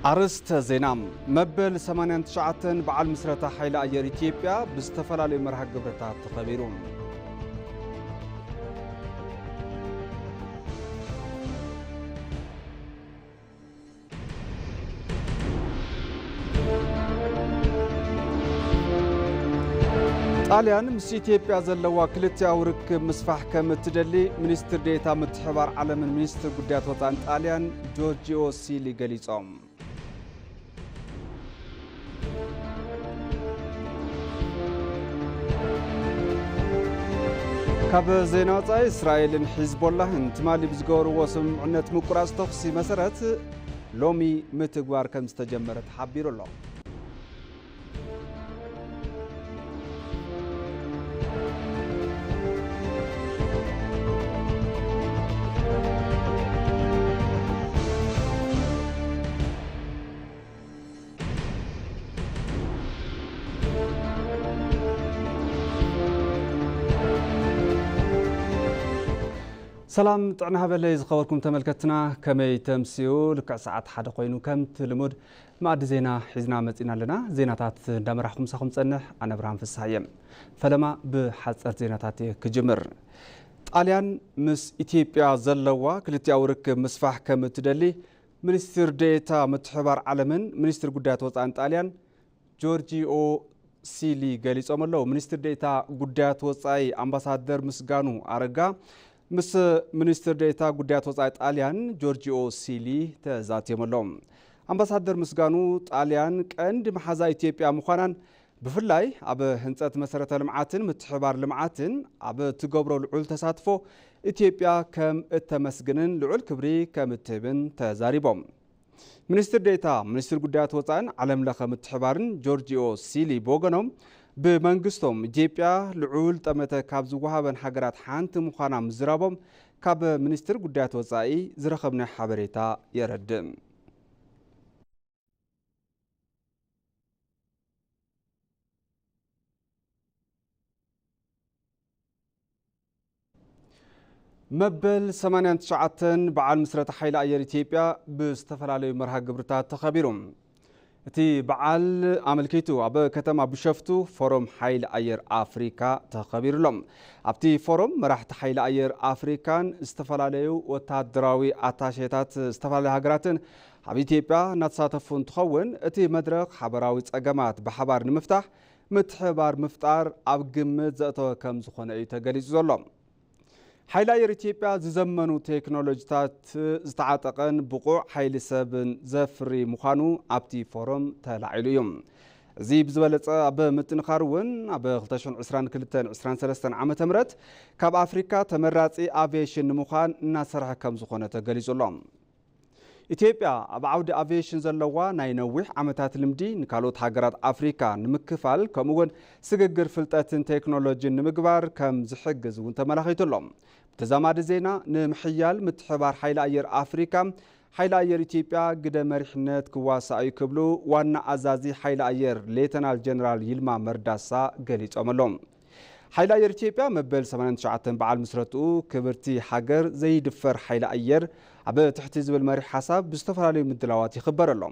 ኣርእስተ ዜና። መበል ሰማንያን ትሽዓተን በዓል ምስረታ ሓይሊ ኣየር ኢትዮጵያ ብዝተፈላለዩ መርሃ ግብርታት ተኸቢሩ። ጣልያን ምስ ኢትዮጵያ ዘለዋ ክልቲኣዊ ርክብ ምስፋሕ ከም እትደሊ ሚኒስትር ዴኤታ ምትሕብባር ዓለምን ሚኒስትር ጉዳያት ወጻእን ጣልያን ጆርጂዮ ሲሊ ገሊጾም። ካብ ዜና ወጻኢ፣ እስራኤልን ሒዝቦላህን ትማሊ ብዝገበርዎ ስምምዕነት ምቁራጽ ተኹሲ መሰረት ሎሚ ምትግባር ከም ዝተጀመረ ተሓቢሩ ኣሎ። ሰላም ጥዕና ሃበለይ ዝኸበርኩም ተመልከትና፣ ከመይ ተምስዩ? ልክዕ ሰዓት ሓደ ኮይኑ ከምቲ ልሙድ መኣዲ ዜና ሒዝና መጺና ኣለና። ዜናታት እንዳመራሕኩም ምሳኹም ጸንሕ ኣነ ብርሃን ፍስሃየ። ፈለማ ብሓጸርቲ ዜናታት እየ ክጅምር። ጣልያን ምስ ኢትዮጵያ ዘለዋ ክልቲኣዊ ርክብ ምስፋሕ ከም እትደሊ ሚኒስትር ዴኤታ ምትሕብባር ዓለምን ሚኒስትር ጉዳያት ወጻእን ጣልያን ጆርጂኦ ሲሊ ገሊጾም ኣለዉ። ሚኒስትር ዴኤታ ጉዳያት ወጻኢ ኣምባሳደር ምስጋኑ ኣረጋ ምስ ሚኒስትር ዴኤታ ጉዳያት ወጻኢ ጣልያን ጆርጂኦ ሲሊ ተዛትዮም ኣለዉ። ኣምባሳደር ምስጋኑ፣ ጣልያን ቀንዲ መሓዛ ኢትዮጵያ ምዃናን ብፍላይ ኣብ ህንጸት መሰረተ ልምዓትን ምትሕባር ልምዓትን ኣብ እትገብሮ ልዑል ተሳትፎ ኢትዮጵያ ከም እተመስግንን ልዑል ክብሪ ከም እትህብን ተዛሪቦም። ሚኒስትር ዴኤታ ሚኒስትር ጉዳያት ወጻእን ዓለም ለኸ ምትሕባርን ጆርጂዮ ሲሊ ብወገኖም፣ ብመንግስቶም ኢትዮጵያ ልዑል ጠመተ ካብ ዝወሃበን ሃገራት ሓንቲ ምዃና ምዝራቦም ካብ ሚኒስትር ጉዳያት ወጻኢ ዝረኸብናዮ ሓበሬታ የረድእ። መበል ሰማንያን ትሽዓተን በዓል ምስረታ ሓይሊ ኣየር ኢትዮጵያ ብዝተፈላለዩ መርሃ ግብርታት ተኸቢሩ። እቲ በዓል ኣመልኪቱ ኣብ ከተማ ቢሾፍቱ ፎረም ሓይሊ ኣየር ኣፍሪካ ተኸቢሩ ኣሎ። ኣብቲ ፎረም መራሕቲ ሓይሊ ኣየር ኣፍሪካን ዝተፈላለዩ ወታደራዊ ኣታሼታት ዝተፈላለዩ ሃገራትን ኣብ ኢትዮጵያ እናተሳተፉ እንትኸውን፣ እቲ መድረኽ ሓበራዊ ጸገማት ብሓባር ንምፍታሕ ምትሕብባር ምፍጣር ኣብ ግምት ዘእተወ ከም ዝኾነ እዩ ተገሊጹ ዘሎ። ሓይሊ ኣየር ኢትዮጵያ ዝዘመኑ ቴክኖሎጂታት ዝተዓጠቐን ብቑዕ ሓይሊ ሰብን ዘፍሪ ምዃኑ ኣብቲ ፎረም ተላዒሉ እዩ። እዚ ብዝበለጸ ኣብ ምጥንኻር እውን ኣብ ክልተ ሽሕን ዕስራን ክልተን ዕስራን ሰለስተን ዓመተ ምህረት ካብ ኣፍሪካ ተመራጺ ኣቪዬሽን ንምዃን እናሰርሐ ከም ዝኾነ ተገሊጹ ኣሎ። ኢትዮጵያ ኣብ ዓውዲ ኣቪዬሽን ዘለዋ ናይ ነዊሕ ዓመታት ልምዲ ንካልኦት ሃገራት ኣፍሪካ ንምክፋል፣ ከምኡ እውን ስግግር ፍልጠትን ቴክኖሎጂን ንምግባር ከም ዝሕግዝ እውን ተመላኺቱ ኣሎ። ብተዛማዲ ዜና፣ ንምሕያል ምትሕባር ሓይሊ ኣየር ኣፍሪካ፣ ሓይሊ ኣየር ኢትዮጵያ ግደ መሪሕነት ክዋሳእ እዩ ክብሉ ዋና ኣዛዚ ሓይሊ ኣየር ሌተናል ጀነራል ይልማ መርዳሳ ገሊጾም ኣለዉ። ሓይሊ ኣየር ኢትዮጵያ መበል ሰማንያን ትሽዓተን በዓል ምስረትኡ ክብርቲ ሃገር ዘይድፈር ሓይሊ ኣየር ኣብ ትሕቲ ዝብል መሪሕ ሓሳብ ብዝተፈላለዩ ምድላዋት ይኽበር ኣሎ።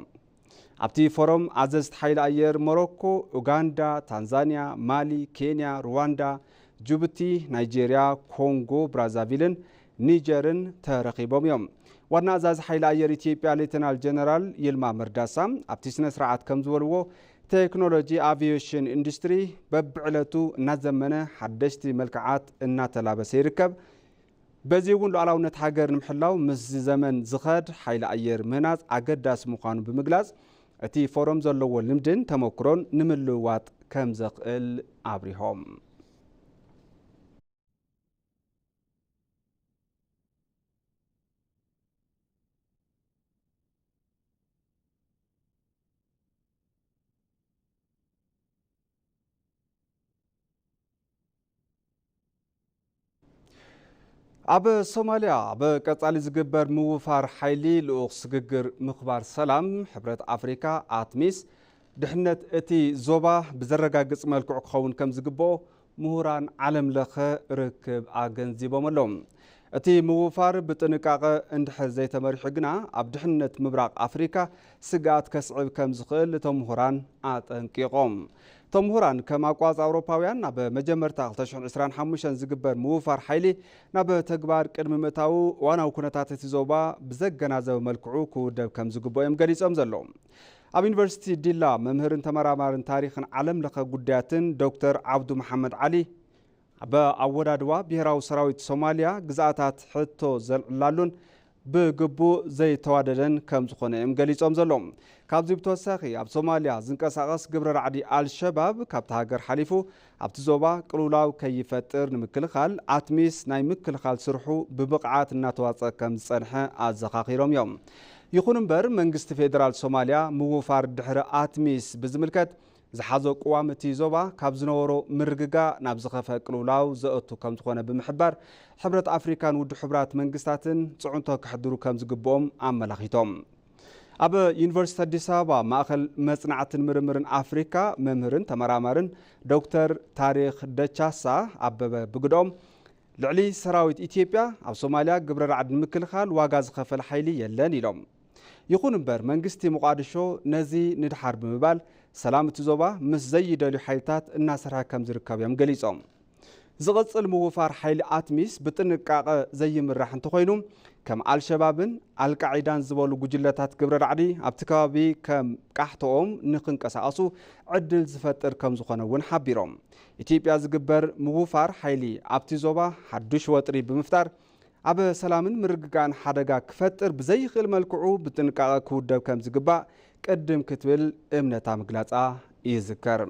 ኣብቲ ፎረም ኣዘዝቲ ሓይሊ ኣየር ሞሮኮ፣ ኡጋንዳ፣ ታንዛንያ፣ ማሊ፣ ኬንያ፣ ሩዋንዳ፣ ጅቡቲ፣ ናይጄርያ፣ ኮንጎ ብራዛቪልን ኒጀርን ተረኺቦም እዮም። ዋና ኣዛዚ ሓይሊ ኣየር ኢትዮጵያ ሌተናል ጀነራል ይልማ መርዳሳ ኣብቲ ስነ ስርዓት ከም ዝበልዎ፣ ቴክኖሎጂ ኣቪዬሽን ኢንዱስትሪ በብዕለቱ እናዘመነ ሓደሽቲ መልክዓት እናተላበሰ ይርከብ። በዚ እውን ሉዓላውነት ሃገር ንምሕላው ምስዚ ዘመን ዝኸድ ሓይሊ ኣየር ምህናፅ ኣገዳሲ ምዃኑ ብምግላፅ፣ እቲ ፎረም ዘለዎ ልምድን ተመክሮን ንምልውዋጥ ከም ዘኽእል ኣብሪሆም። ኣብ ሶማልያ ኣብ ቀጻሊ ዝግበር ምውፋር ሓይሊ ልኡኽ ስግግር ምኽባር ሰላም ሕብረት ኣፍሪካ ኣትሚስ፣ ድሕነት እቲ ዞባ ብዘረጋግጽ መልክዑ ክኸውን ከም ዝግብኦ ምሁራን ዓለም ለኸ ርክብ ኣገንዚቦም ኣለዉ። እቲ ምውፋር ብጥንቃቐ እንድሕር ዘይተመሪሑ ግና፣ ኣብ ድሕነት ምብራቕ ኣፍሪካ ስግኣት ከስዕብ ከም ዝኽእል እቶም ምሁራን ኣጠንቂቖም። እቶም ምሁራን፣ ከም ኣቋጽ ኣውሮፓውያን፣ ኣብ መጀመርታ ክልተ ሽሕን ዕስራን ሓሙሽተን ዝግበር ምውፋር ሓይሊ ናብ ተግባር ቅድሚ ምእታዉ፣ እዋናዊ ኩነታት እቲ ዞባ ብዘገናዘበ መልክዑ ክውደብ ከም ዝግብኦ እዮም ገሊጾም ዘለዉ። ኣብ ዩኒቨርሲቲ ዲላ መምህርን ተመራማርን ታሪኽን ዓለም ለኸ ጉዳያትን ዶክተር ዓብዱ መሓመድ ዓሊ፣ ኣብ ኣወዳድባ ብሄራዊ ሰራዊት ሶማልያ ግዝኣታት ሕቶ ዘልዕላሉን ብግቡእ ዘይተዋደደን ከም ዝኾነ እዮም ገሊጾም ዘለዉ። ካብዚ ብተወሳኺ፣ ኣብ ሶማልያ ዝንቀሳቐስ ግብረ ራዕዲ ኣልሸባብ ካብታ ሃገር ሓሊፉ ኣብቲ ዞባ ቅልውላው ከይፈጥር ንምክልኻል፣ ኣትሚስ ናይ ምክልኻል ስርሑ ብብቕዓት እናተዋጸ ከም ዝጸንሐ ኣዘኻኺሮም እዮም። ይኹን እምበር፣ መንግስቲ ፌደራል ሶማልያ ምውፋር ድሕሪ ኣትሚስ ብዝምልከት ዝሓዞ ቅዋም እቲ ዞባ ካብ ዝነበሮ ምርግጋእ ናብ ዝኸፍአ ቅልውላው ዘእቱ ከም ዝኾነ ብምሕባር፣ ሕብረት ኣፍሪካን ውድብ ሕቡራት መንግስታትን ጽዕንቶ ከሕድሩ ከም ዝግብኦም ኣመላኺቶም። ኣብ ዩኒቨርሲቲ ኣዲስ ኣበባ ማእኸል መጽናዕትን ምርምርን ኣፍሪካ መምህርን ተመራማርን ዶክተር ታሪኽ ደቻሳ ኣበበ ብግድኦም፣ ልዕሊ ሰራዊት ኢትዮጵያ ኣብ ሶማልያ ግብረ ራዕዲ ንምክልኻል ዋጋ ዝኸፈለ ሓይሊ የለን ኢሎም። ይኹን እምበር፣ መንግስቲ ሞቓድሾ ነዚ ንድሓር ብምባል፣ ሰላም እቲ ዞባ ምስ ዘይደልዩ ሓይልታት እናሰርሐ ከም ዝርከብ እዮም ገሊጾም። ዝቕጽል ምውፋር ሓይሊ ኣትሚስ ብጥንቃቐ ዘይምራሕ እንተኾይኑ፣ ከም ኣልሸባብን ኣልቃዒዳን ዝበሉ ጉጅለታት ግብረ ራዕዲ ኣብቲ ከባቢ ከም ቃሕቶኦም ንኽንቀሳቐሱ ዕድል ዝፈጥር ከም ዝኾነ እውን ሓቢሮም። ኢትዮጵያ ዝግበር ምውፋር ሓይሊ ኣብቲ ዞባ ሓዱሽ ወጥሪ ብምፍጣር፣ ኣብ ሰላምን ምርግጋእን ሓደጋ ክፈጥር ብዘይኽእል መልክዑ ብጥንቃቐ ክውደብ ከም ዝግባእ ቅድም ክትብል እምነታ ምግላጻ ይዝከር።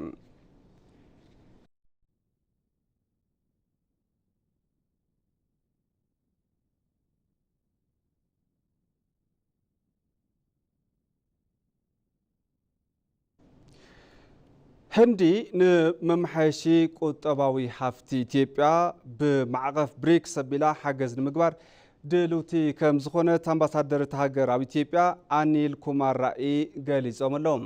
ህንዲ ንመመሓየሺ ቁጠባዊ ሃፍቲ ኢትዮጵያ ብማዕቐፍ ብሪክስ ኣቢላ ሓገዝ ንምግባር ድልውቲ ከም ዝኾነት ኣምባሳደር እታ ሃገር ኣብ ኢትዮጵያ ኣኒል ኩማር ራኢ ገሊጾም ኣለዉ።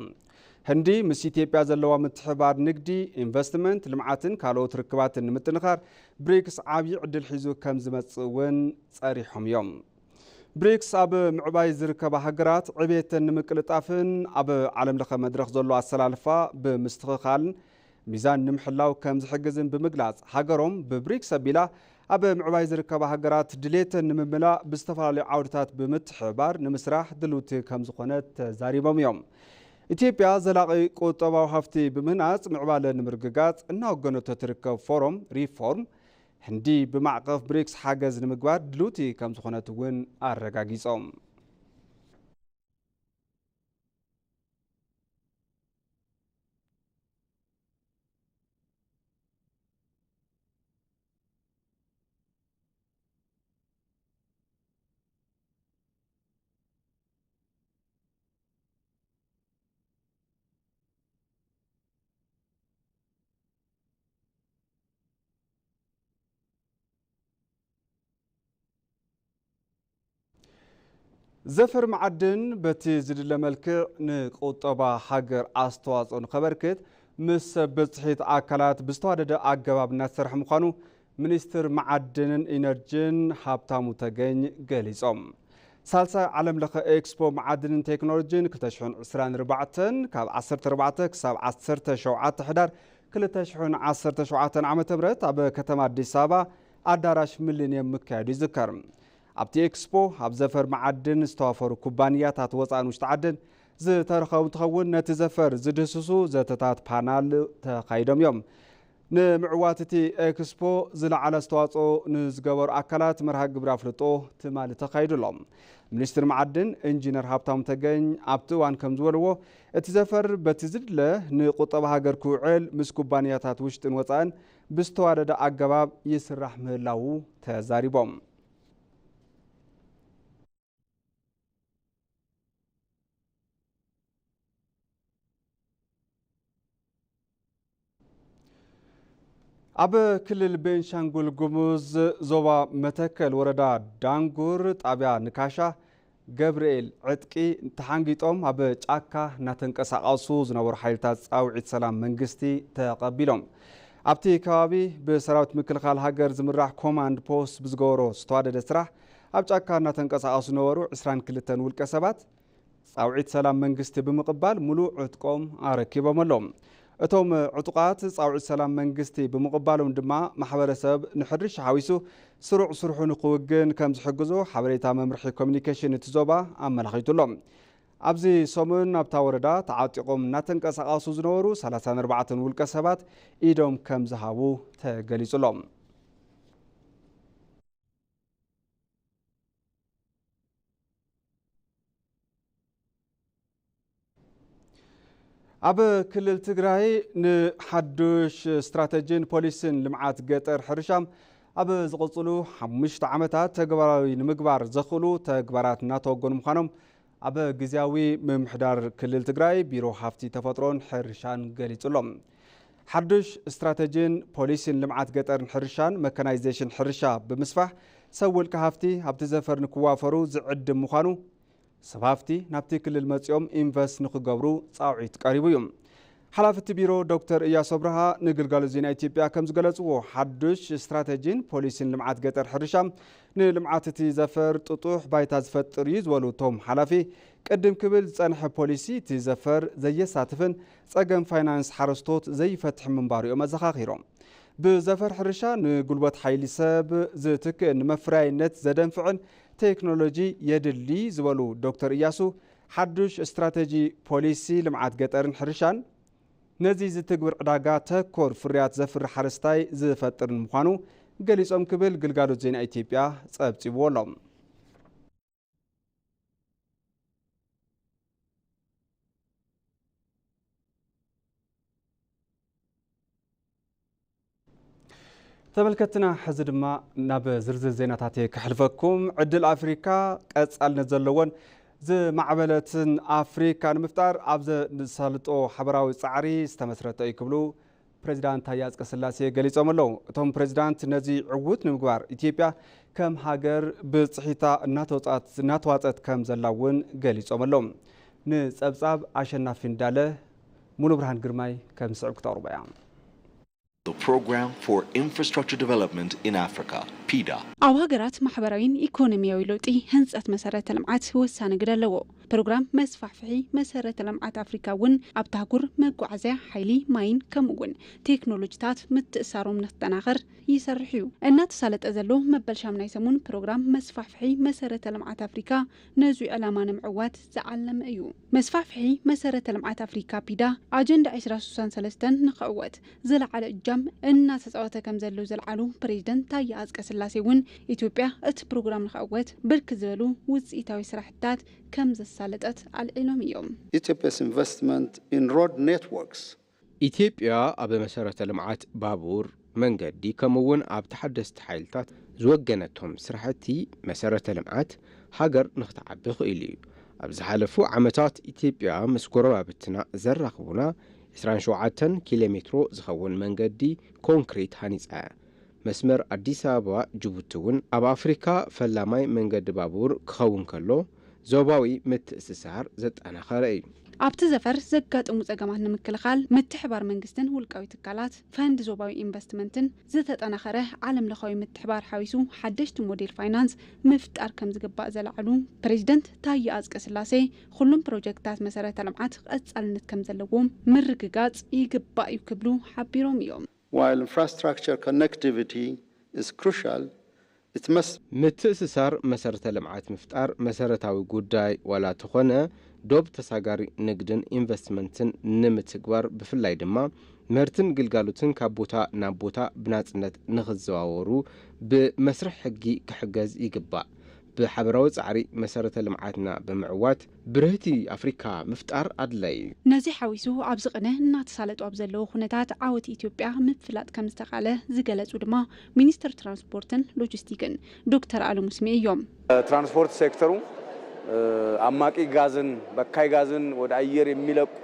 ህንዲ ምስ ኢትዮጵያ ዘለዋ ምትሕባር ንግዲ፣ ኢንቨስትመንት፣ ልምዓትን ካልኦት ርክባትን ንምጥንኻር ብሪክስ ዓብዪ ዕድል ሒዙ ከም ዝመጽእ እውን ጸሪሖም እዮም። ብሪክስ ኣብ ምዕባይ ዝርከባ ሃገራት ዕቤተን ንምቅልጣፍን ኣብ ዓለም ለኸ መድረኽ ዘሎ ኣሰላልፋ ብምስትኽኻልን ሚዛን ንምሕላው ከም ዝሕግዝን ብምግላጽ፣ ሃገሮም ብብሪክስ ኣቢላ ኣብ ምዕባይ ዝርከባ ሃገራት ድሌተን ንምምላእ ብዝተፈላለዩ ዓውድታት ብምትሕባር ንምስራሕ ድልውቲ ከም ዝኾነት ተዛሪቦም እዮም። ኢትዮጵያ ዘላቒ ቁጠባዊ ሃፍቲ ብምህናጽ ምዕባለ ንምርግጋጽ እናወገነቶ ትርከብ ፎረም ሪፎርም ህንዲ ብማዕቐፍ ብሪክስ ሓገዝ ንምግባር ድልውቲ ከም ዝኾነት እውን ኣረጋጊጾም። ዘፈር መዓድን በቲ ዝድለ መልክዕ ንቁጠባ ሃገር ኣስተዋፅኦ ንኸበርክት ምስ ሰብ ብፅሒት ኣካላት ብዝተዋደደ ኣገባብ እናተሰርሐ ምዃኑ ሚኒስትር መዓድንን ኢነርጂን ሃብታሙ ተገኝ ገሊፆም። ሳልሳይ ዓለም ለኸ ኤክስፖ መዓድንን ቴክኖሎጂን ክልተ ሽሕን ዕስራን ኣርባዕተን ካብ ዓሰርተ ኣርባዕተ ክሳብ ዓሰርተ ሸውዓተ ሕዳር ክልተ ሽሕን ዓሰርተ ሸውዓተን ዓመተ ምህረት ኣብ ከተማ ኣዲስ ኣበባ ኣዳራሽ ሚሊኒየም ምክያዱ ይዝከር። ኣብቲ ኤክስፖ ኣብ ዘፈር መዓድን ዝተዋፈሩ ኩባንያታት ወፃእን ውሽጢ ዓድን ዝተረኸቡ እንትኸውን፣ ነቲ ዘፈር ዝድህስሱ ዘተታት ፓናል ተኻይዶም እዮም። ንምዕዋት እቲ ኤክስፖ ዝለዓለ ኣስተዋፅኦ ንዝገበሩ ኣካላት መርሃ ግብሪ ኣፍልጦ ትማሊ ተኻይዱ ኣሎ። ሚኒስትር መዓድን ኢንጂነር ሃብታሙ ተገኝ ኣብቲ እዋን ከም ዝበልዎ፣ እቲ ዘፈር በቲ ዝድለ ንቁጠባ ሃገር ክውዕል ምስ ኩባንያታት ውሽጥን ወፃእን ብዝተዋደደ ኣገባብ ይስራሕ ምህላዉ ተዛሪቦም። ኣብ ክልል ቤንሻንጉል ጉሙዝ ዞባ መተከል ወረዳ ዳንጉር ጣብያ ንካሻ ገብርኤል ዕጥቂ ተሓንጊጦም ኣብ ጫካ እናተንቀሳቐሱ ዝነበሩ ሓይልታት ፃውዒት ሰላም መንግስቲ ተቐቢሎም። ኣብቲ ከባቢ ብሰራዊት ምክልኻል ሃገር ዝምራሕ ኮማንድ ፖስት ብዝገበሮ ዝተዋደደ ስራሕ ኣብ ጫካ እናተንቀሳቐሱ ዝነበሩ ዕስራን ክልተን ውልቀ ሰባት ጻውዒት ሰላም መንግስቲ ብምቕባል ሙሉእ ዕጥቆም ኣረኪቦም ኣለዉ። እቶም ዕጡቓት ጻውዒት ሰላም መንግስቲ ብምቕባሎም ድማ ማሕበረሰብ ንሕርሻ ሓዊሱ ስሩዕ ስርሑ ንክውግን ከም ዝሕግዞ ሓበሬታ መምርሒ ኮሚኒኬሽን እቲ ዞባ ኣመላኺቱ ኣሎ። ኣብዚ ሰሙን ኣብታ ወረዳ ተዓጢቖም እናተንቀሳቐሱ ዝነበሩ ሰላሳን ኣርባዕተን ውልቀ ሰባት ኢዶም ከም ዝሃቡ ተገሊጹ ኣሎ። ኣብ ክልል ትግራይ ንሓዱሽ ስትራተጂን ፖሊሲን ልምዓት ገጠር ሕርሻ ኣብ ዝቕፅሉ ሓሙሽተ ዓመታት ተግባራዊ ንምግባር ዘኽእሉ ተግባራት እናተወገኑ ምዃኖም ኣብ ግዝያዊ ምምሕዳር ክልል ትግራይ ቢሮ ሃፍቲ ተፈጥሮን ሕርሻን ገሊጹ ኣሎ። ሓዱሽ ስትራተጂን ፖሊሲን ልምዓት ገጠርን ሕርሻን መካናይዜሽን ሕርሻ ብምስፋሕ ሰብ ውልቀ ሃፍቲ ኣብቲ ዘፈር ንክዋፈሩ ዝዕድም ምዃኑ ሰብ ሃፍቲ ናብቲ ክልል መጺኦም ኢንቨስት ንክገብሩ ጻውዒት ቀሪቡ እዩ። ሓላፊ እቲ ቢሮ ዶክተር እያሱ ኣብርሃ ንግልጋሎት ዜና ኢትዮጵያ ከም ዝገለጽዎ፣ ሓዱሽ ስትራተጂን ፖሊሲን ልምዓት ገጠር ሕርሻ ንልምዓት እቲ ዘፈር ጥጡሕ ባይታ ዝፈጥር እዩ ዝበሉ እቶም ሓላፊ፣ ቅድም ክብል ዝጸንሐ ፖሊሲ እቲ ዘፈር ዘየሳትፍን ጸገም ፋይናንስ ሓረስቶት ዘይፈትሕ ምንባሩ እዮም ኣዘኻኺሮም። ብዘፈር ሕርሻ ንጉልበት ሓይሊ ሰብ ዝትክእን ንመፍረያይነት ዘደንፍዕን ቴክኖሎጂ የድሊ ዝበሉ ዶክተር እያሱ፣ ሓዱሽ ስትራተጂ ፖሊሲ ልምዓት ገጠርን ሕርሻን ነዚ ዝትግብር ዕዳጋ ተኮር ፍርያት ዘፍሪ ሓረስታይ ዝፈጥርን ምዃኑ ገሊጾም ክብል ግልጋሎት ዜና ኢትዮጵያ ጸብጺብዎ ኣሎ። ተመልከትና፣ ሕዚ ድማ ናብ ዝርዝር ዜናታት እየ ከሕልፈኩም። ዕድል ኣፍሪካ ቀጻልነት ዘለዎን ዝማዕበለትን ኣፍሪካ ንምፍጣር ኣብ ዘሳልጦ ሓበራዊ ጻዕሪ ዝተመስረተ እዩ ክብሉ ፕሬዚዳንት ታዬ ኣጽቀስላሴ ገሊጾም ኣለዉ። እቶም ፕሬዚዳንት ነዚ ዕዉት ንምግባር ኢትዮጵያ ከም ሃገር ብጽሒታ እናተወጻት-፣ እናተዋጸት ከም ዘላ እውን ገሊጾም ኣለዉ። ንጸብጻብ ኣሸናፊ እንዳለ ሙሉ ብርሃን ግርማይ ከም ዝስዕብ ክተቕርቦ እያ። The Program for Infrastructure Development in Africa, ፒዳ። ኣብ ሃገራት ማሕበራዊን ኢኮኖሚያዊ ለውጢ ህንጸት መሰረተ ልምዓት ወሳኒ ግደ ኣለዎ። ፕሮግራም መስፋሕፍሒ መሰረተ ልምዓት ኣፍሪካ እውን ኣብታ ኣህጉር መጓዓዝያ፣ ሓይሊ፣ ማይን ከምኡ እውን ቴክኖሎጂታት ምትእሳሮም ንክጠናኸር ይሰርሕ እዩ። እናተሳለጠ ዘሎ መበል ሻምናይ ሰሙን ፕሮግራም መስፋሕፍሒ መሰረተ ልምዓት ኣፍሪካ ነዚ ዕላማ ንምዕዋት ዝዓለመ እዩ። መስፋሕፍሒ መሰረተ ልምዓት ኣፍሪካ ፒዳ ኣጀንዳ ዕስራ ስሳን ሰለስተን ንክዕወት ዝለዓለ እጃም እናተፃወተ ከም ዘሎ ዝለዓሉ ፕሬዚደንት ታዬ ኣጽቀስላሴ እውን ኢትዮጵያ እቲ ፕሮግራም ንክዕወት ብርክት ዝበሉ ውፅኢታዊ ስራሕትታት ከም ዘሳለጠት ኣልዒሎም እዮም። Ethiopia's investment in road networks ኢትዮጵያ ኣብ መሰረተ ልምዓት ባቡር፣ መንገዲ ከምኡ እውን ኣብ ተሓደስቲ ሓይልታት ዝወገነቶም ስራሕቲ መሰረተ ልምዓት ሃገር ንክትዓቢ ክኢሉ እዩ። ኣብ ዝሓለፉ ዓመታት ኢትዮጵያ ምስ ጎረባብትና ዘራኽቡና ዕስራን ሸውዓተን ኪሎ ሜትሮ ዝኸውን መንገዲ ኮንክሪት ሃኒጻ እያ። መስመር ኣዲስ ኣበባ ጅቡቲ እውን ኣብ ኣፍሪካ ፈላማይ መንገዲ ባቡር ክኸውን ከሎ ዞባዊ ምትእስሳር ዘጠናኸረ እዩ። ኣብቲ ዘፈር ዘጋጥሙ ጸገማት ንምክልኻል ምትሕባር መንግስትን ውልቃዊ ትካላት፣ ፈንድ ዞባዊ ኢንቨስትመንትን ዝተጠናኸረ ዓለም ለኻዊ ምትሕባር ሓዊሱ ሓደሽቲ ሞዴል ፋይናንስ ምፍጣር ከም ዝግባእ ዘለዓሉ ፕሬዚደንት ታዬ ኣጽቀስላሴ፣ ኩሉም ፕሮጀክትታት መሰረተ ልምዓት ቀጻልነት ከም ዘለዎም ምርግጋጽ ይግባእ እዩ ክብሉ ሓቢሮም እዮም። While infrastructure connectivity is crucial, it must ምትእስሳር መሰረተ ልምዓት ምፍጣር መሰረታዊ ጉዳይ ዋላ ተኾነ፣ ዶብ ተሳጋሪ ንግድን ኢንቨስትመንትን ንምትግባር፣ ብፍላይ ድማ ምህርትን ግልጋሎትን ካብ ቦታ ናብ ቦታ ብናጽነት ንኽዘዋወሩ ብመስርሕ ሕጊ ክሕገዝ ይግባእ። ብሓበራዊ ጻዕሪ መሰረተ ልምዓትና ብምዕዋት ብርህቲ ኣፍሪካ ምፍጣር ኣድላይ እዩ። ነዚ ሓዊሱ ኣብዚ ቅነ እናተሳለጡ ኣብ ዘለዉ ኩነታት ዓወት ኢትዮጵያ ምፍላጥ ከም ዝተኻለ ዝገለጹ ድማ ሚኒስትር ትራንስፖርትን ሎጂስቲክን ዶክተር ኣለሙ ስሜ እዮም። ትራንስፖርት ሴክተሩ፣ እ፣ ዓማቂ ጋዝን በካይ ጋዝን ወደ ኣየር የሚለቁ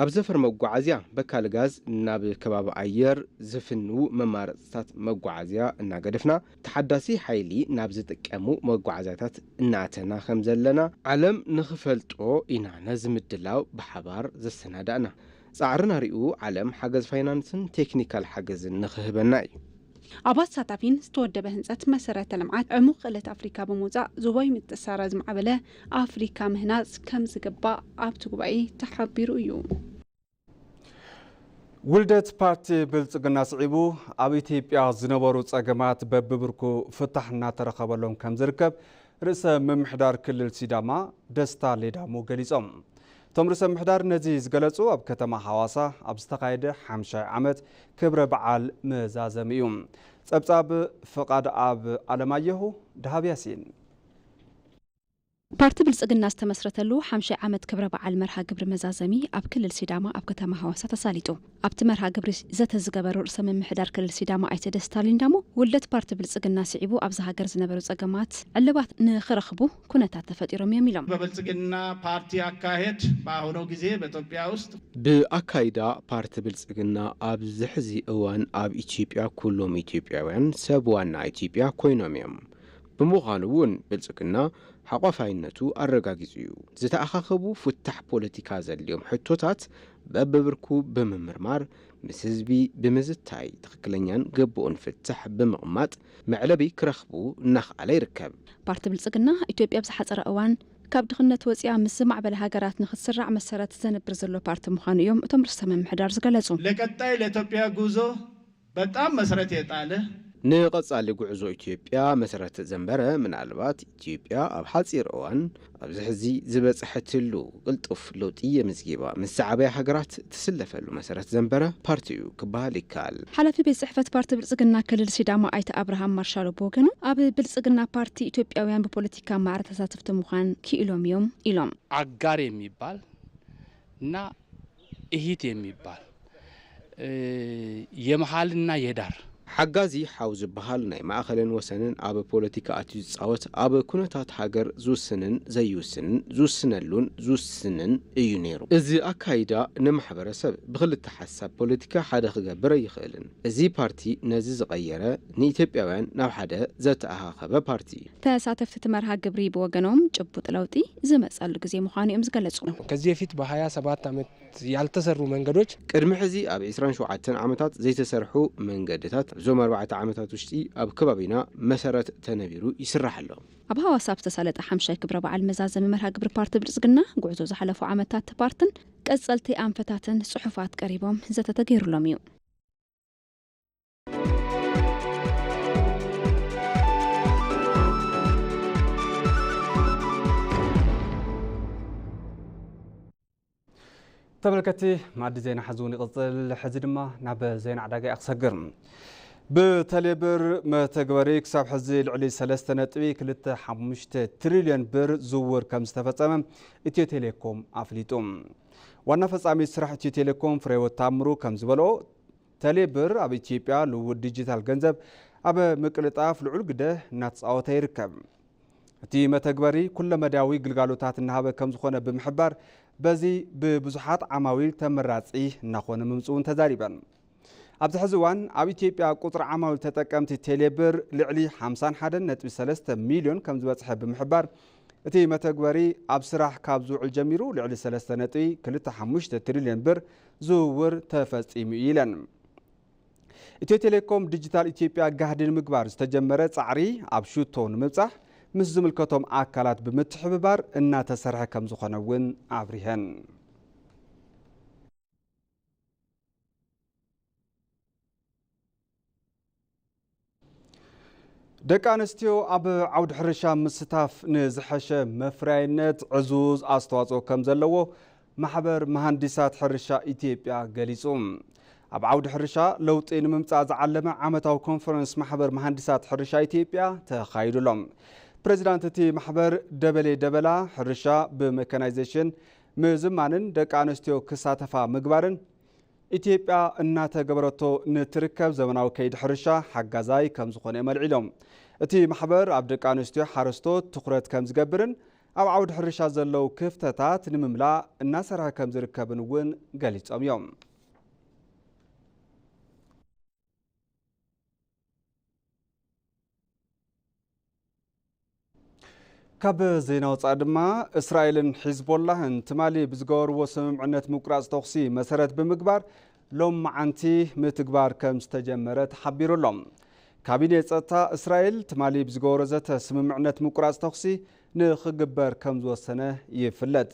ኣብ ዘፈር መጓዓዝያ በካል ጋዝ ናብ ከባቢ ኣየር ዝፍንዉ መማረፅታት መጓዓዝያ እናገደፍና፣ ተሓዳሲ ሓይሊ ናብ ዝጥቀሙ መጓዓዝያታት እናኣተና ከም ዘለና ዓለም ንኽፈልጦ ኢና ነዚ ምድላው ብሓባር ዘሰናዳእና። ጻዕርና ሪኡ ዓለም ሓገዝ ፋይናንስን ቴክኒካል ሓገዝን ንኽህበና እዩ። ኣብ ኣሳታፊን ዝተወደበ ህንፀት መሰረተ ልምዓት ዕሙቕ ክእለት ኣፍሪካ ብምውፃእ ዞባዊ ምትእስሳራ ዝማዕበለ ኣፍሪካ ምህናፅ ከም ዝግባእ ኣብቲ ጉባኤ ተሓቢሩ እዩ። ውልደት ፓርቲ ብልፅግና ስዒቡ ኣብ ኢትዮጵያ ዝነበሩ ፀገማት በብብርኩ ፍታሕ እናተረኸበሎም ከም ዝርከብ ርእሰ ምምሕዳር ክልል ሲዳማ ደስታ ሌዳሞ ገሊፆም። እቶም ርእሰ ምምሕዳር ነዚ ዝገለፁ ኣብ ከተማ ሓዋሳ ኣብ ዝተኻየደ ሓምሻይ ዓመት ክብረ በዓል መዛዘሚ እዩ። ፀብፃብ ፍቓድ ኣብ ኣለማየሁ ደሃብ ያሲን። ፓርቲ ብልፅግና ዝተመስረተሉ ሓምሻይ ዓመት ክብረ በዓል መርሃ ግብሪ መዛዘሚ ኣብ ክልል ሲዳማ ኣብ ከተማ ሃዋሳ ተሳሊጡ። ኣብቲ መርሃ ግብሪ ዘተ ዝገበሩ ርእሰ ምምሕዳር ክልል ሲዳማ ኣይተ ደስታ ሊዳሞ ውልደት ፓርቲ ብልፅግና ስዒቡ ኣብዚ ሃገር ዝነበሩ ፀገማት ዕልባት ንክረኽቡ ኩነታት ተፈጢሮም እዮም ኢሎም። በብልጽግና ፓርቲ አካሄድ በአሁኑ ጊዜ በኢትዮጵያ ውስጥ ብኣካይዳ ፓርቲ ብልጽግና ኣብዚ ሕዚ እዋን ኣብ ኢትዮጵያ ኩሎም ኢትዮጵያውያን ሰብ ዋና ኢትዮጵያ ኮይኖም እዮም። ብምዃኑ እውን ብልጽግና ሓቋፋይነቱ ኣረጋጊጹ እዩ። ዝተኣኻኸቡ ፍታሕ ፖለቲካ ዘድልዮም ሕቶታት በብብርኩ ብምምርማር ምስ ህዝቢ ብምዝታይ ትኽክለኛን ግቡእን ፍታሕ ብምቕማጥ መዕለቢ ክረኽቡ እናኽኣለ ይርከብ። ፓርቲ ብልፅግና ኢትዮጵያ ኣብ ዝሓፀረ እዋን ካብ ድኽነት ወፂኣ ምስ ዝማዕበለ ሃገራት ንክትስራዕ መሰረት ዘንብር ዘሎ ፓርቲ ምዃኑ እዮም እቶም ርእሰ ምምሕዳር ዝገለፁ። ለቀጣይ ለኢትዮጵያ ጉዞ በጣም መሰረት የጣለ ንቐጻሊ ጉዕዞ ኢትዮጵያ መሰረት ዘንበረ ምናልባት ኢትዮጵያ ኣብ ሓጺር እዋን ኣብዚ ሕዚ ዝበጽሐትሉ ቅልጡፍ ለውጢ የምዝጊባ ምስ ዝዓበያ ሃገራት ትስለፈሉ መሰረት ዘንበረ ፓርቲ እዩ ክበሃል ይከኣል። ሓላፊ ቤት ፅሕፈት ፓርቲ ብልፅግና ክልል ሲዳማ ኣይተ ኣብርሃም ማርሻሎ ብወገኑ ኣብ ብልፅግና ፓርቲ ኢትዮጵያውያን ብፖለቲካ ማዕረ ተሳተፍቲ ምዃን ክኢሎም እዮም ኢሎም። አጋር የሚባል እና እሂት የሚባል የመሃልና የዳር ሓጋዚ ሓው ዝበሃል ናይ ማእኸልን ወሰንን ኣብ ፖለቲካ ኣትዩ ዝፃወት ኣብ ኩነታት ሃገር ዝውስንን ዘይውስንን ዝውስነሉን ዝውስንን እዩ ነይሩ። እዚ ኣካይዳ ንማሕበረሰብ ብክልተ ሓሳብ ፖለቲካ ሓደ ክገብር ኣይኽእልን። እዚ ፓርቲ ነዚ ዝቐየረ ንኢትዮጵያውያን ናብ ሓደ ዘተኣኻኸበ ፓርቲ እዩ። ተሳተፍቲ እቲ መርሃ ግብሪ ብወገኖም ጭቡጥ ለውጢ ዝመፀሉ ግዜ ምዃኑ እዮም ዝገለፁ። ከዚህ በፊት በሃያ ሰባት ዓመት ያልተሰሩ መንገዶች ቅድሚ ሕዚ ኣብ ዒስራን ሸውዓተን ዓመታት ዘይተሰርሑ መንገድታት ኣብዞም ኣርባዕተ ዓመታት ውሽጢ ኣብ ከባቢና መሰረት ተነቢሩ ይስራሕ ኣሎ። ኣብ ሃዋሳ ኣብ ዝተሳለጠ ሓምሻይ ክብረ በዓል መዛዘሚ መርሃ ግብሪ ፓርቲ ብልፅግና ጉዕዞ ዝሓለፉ ዓመታት ፓርትን ቀፀልቲ ኣንፈታትን ፅሑፋት ቀሪቦም ዘተ ተገይሩሎም እዩ። ተመልከቲ ማዕዲ ዜና ሕዚ እውን ይቕፅል። ሕዚ ድማ ናብ ዜና ዕዳጋ እያ ክሰግር። ብቴሌብር መተግበሪ ክሳብ ሕዚ ልዕሊ ሰለስተ ነጥቢ ክልተ ሓሙሽተ ትሪልዮን ብር ዝውውር ከም ዝተፈጸመ ኢትዮ ቴሌኮም ኣፍሊጡ። ዋና ፈጻሚ ስራሕ ኢትዮ ቴሌኮም ፍሬህይወት ታምሩ ከም ዝበልኦ፣ ቴሌብር ኣብ ኢትዮጵያ ልውውጥ ዲጂታል ገንዘብ ኣብ ምቅልጣፍ ልዑል ግደ እናተፃወተ ይርከብ። እቲ መተግበሪ ኩለመዳያዊ ግልጋሎታት እናሃበ ከም ዝኾነ ብምሕባር፣ በዚ ብብዙሓት ዓማዊል ተመራፂ እናኾነ ምምፅኡ እውን ተዛሪበን። ኣብዚ ሕዚ እዋን ኣብ ኢትዮጵያ ቁፅሪ ዓማዊል ተጠቀምቲ ቴሌብር ልዕሊ ሓምሳን ሓደን ነጥቢ ሰለስተ ሚልዮን ከም ዝበፅሐ ብምሕባር፣ እቲ መተግበሪ ኣብ ስራሕ ካብ ዝውዕል ጀሚሩ ልዕሊ ሰለስተ ነጥቢ ክልተ ሓሙሽተ ትሪልዮን ብር ዝውውር ተፈፂሙ እዩ ኢለን። ኢትዮ ቴሌኮም ዲጂታል ኢትዮጵያ ጋህዲ ንምግባር ዝተጀመረ ፃዕሪ ኣብ ሽቶ ንምብፃሕ ምስ ዝምልከቶም ኣካላት ብምትሕብባር እናተሰርሐ ከም ዝኾነ እውን ኣብሪሀን። ደቂ ኣንስትዮ ኣብ ዓውዲ ሕርሻ ምስታፍ ንዝሐሸ መፍረያይነት ዕዙዝ ኣስተዋፅኦ ከም ዘለዎ ማሕበር መሃንዲሳት ሕርሻ ኢትዮጵያ ገሊፁ። ኣብ ዓውዲ ሕርሻ ለውጢ ንምምፃእ ዝዓለመ ዓመታዊ ኮንፈረንስ ማሕበር መሃንዲሳት ሕርሻ ኢትዮጵያ ተኻይዱ ኣሎ። ፕሬዚዳንት እቲ ማሕበር ደበሌ ደበላ፣ ሕርሻ ብሜካናይዜሽን ምዝማንን ደቂ ኣንስትዮ ክሳተፋ ምግባርን ኢትዮጵያ እናተገበረቶ ንትርከብ ዘመናዊ ከይዲ ሕርሻ ሓጋዛይ ከም ዝኾነ እዮም ኣልዒሎም። እቲ ማሕበር ኣብ ደቂ ኣንስትዮ ሓረስቶት ትኹረት ከም ዝገብርን ኣብ ዓውዲ ሕርሻ ዘለዉ ክፍተታት ንምምላእ እናሰርሐ ከም ዝርከብን እውን ገሊጾም እዮም። ካብ ዜና ወፃኢ ድማ፣ እስራኤልን ሒዝቦላህን ትማሊ ብዝገበርዎ ስምምዕነት ምቁራፅ ተኹሲ መሰረት ብምግባር ሎም መዓንቲ ምትግባር ከም ዝተጀመረ ተሓቢሩ ኣሎ። ካቢኔ ጸጥታ እስራኤል ትማሊ ብዝገበሮ ዘተ ስምምዕነት ምቁራጽ ተኹሲ ንኽግበር ከም ዝወሰነ ይፍለጥ።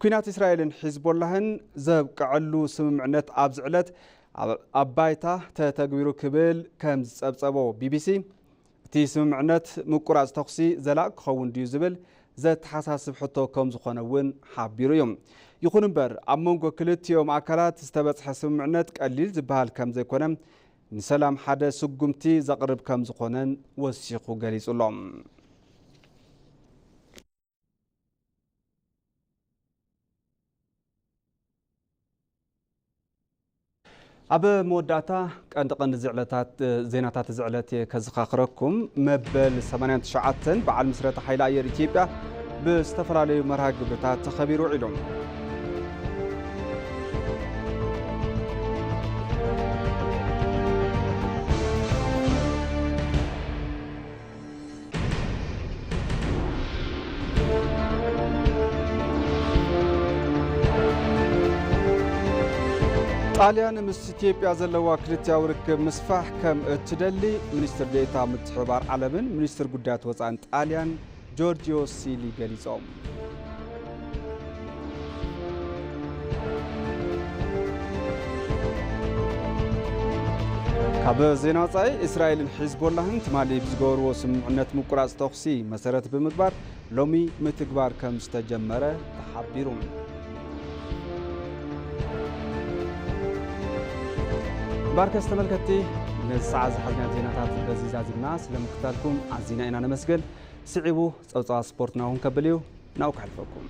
ኲናት እስራኤልን ሒዝቦላህን ዘብቅዐሉ ስምምዕነት ኣብዚ ዕለት ኣብ፣ ኣብ ባይታ ተተግቢሩ ክብል ከም ዝጸብጸቦ ቢቢሲ፣ እቲ ስምምዕነት ምቁራጽ ተኹሲ ዘላቕ ክኸውን ድዩ ዝብል ዘተሓሳስብ ሕቶ ከም ዝኾነ እውን ሓቢሩ እዩ። ይኹን እምበር፣ ኣብ መንጎ ክልቲኦም ኣካላት ዝተበጽሐ ስምምዕነት ቀሊል ዝበሃል ከም ዘይኮነ፣ ንሰላም ሓደ ስጉምቲ ዘቕርብ ከም ዝኾነን ወሲኹ ገሊጹ ኣሎ። ኣብ መወዳእታ፣ ቀንዲ ቀንዲ ዝዕለታት፣ ዜናታት እዚ ዕለት እየ ከዘኻኽረኩም። መበል ሰማንያን ትሽዓተን በዓል ምስረታ ሓይሊ ኣየር ኢትዮጵያ ብዝተፈላለዩ መርሃ ግብርታት ተኸቢሩ ውዒሉ። ጣልያን ምስ ኢትዮጵያ ዘለዋ ክልቲያዊ ርክብ ምስፋሕ ከም እትደሊ ሚኒስትር ዴኤታ ምትሕብባር ዓለምን ሚኒስትር ጉዳያት ወፃእን ጣልያን ጆርጂዮ ሲሊ ገሊጾም። ካብ ዜና ወጻኢ፣ እስራኤልን ሒዝቦላህን ትማሊ ብዝገበርዎ ስምምዕነት ምቁራጽ ተኹሲ መሰረት ብምግባር ሎሚ ምትግባር ከም ዝተጀመረ ተሓቢሩ። ባርከስ ተመልከትቲ፣ ነዚ ሰዓት ዝሓዝና ዜናታት በዚ ዛዚምና። ስለምክታልኩም ኣዚና ኢና ነመስግን። ስዒቡ ጸብጻብ ስፖርትና እውን ከብል እዩ። ናብኡ ከሕልፈኩም።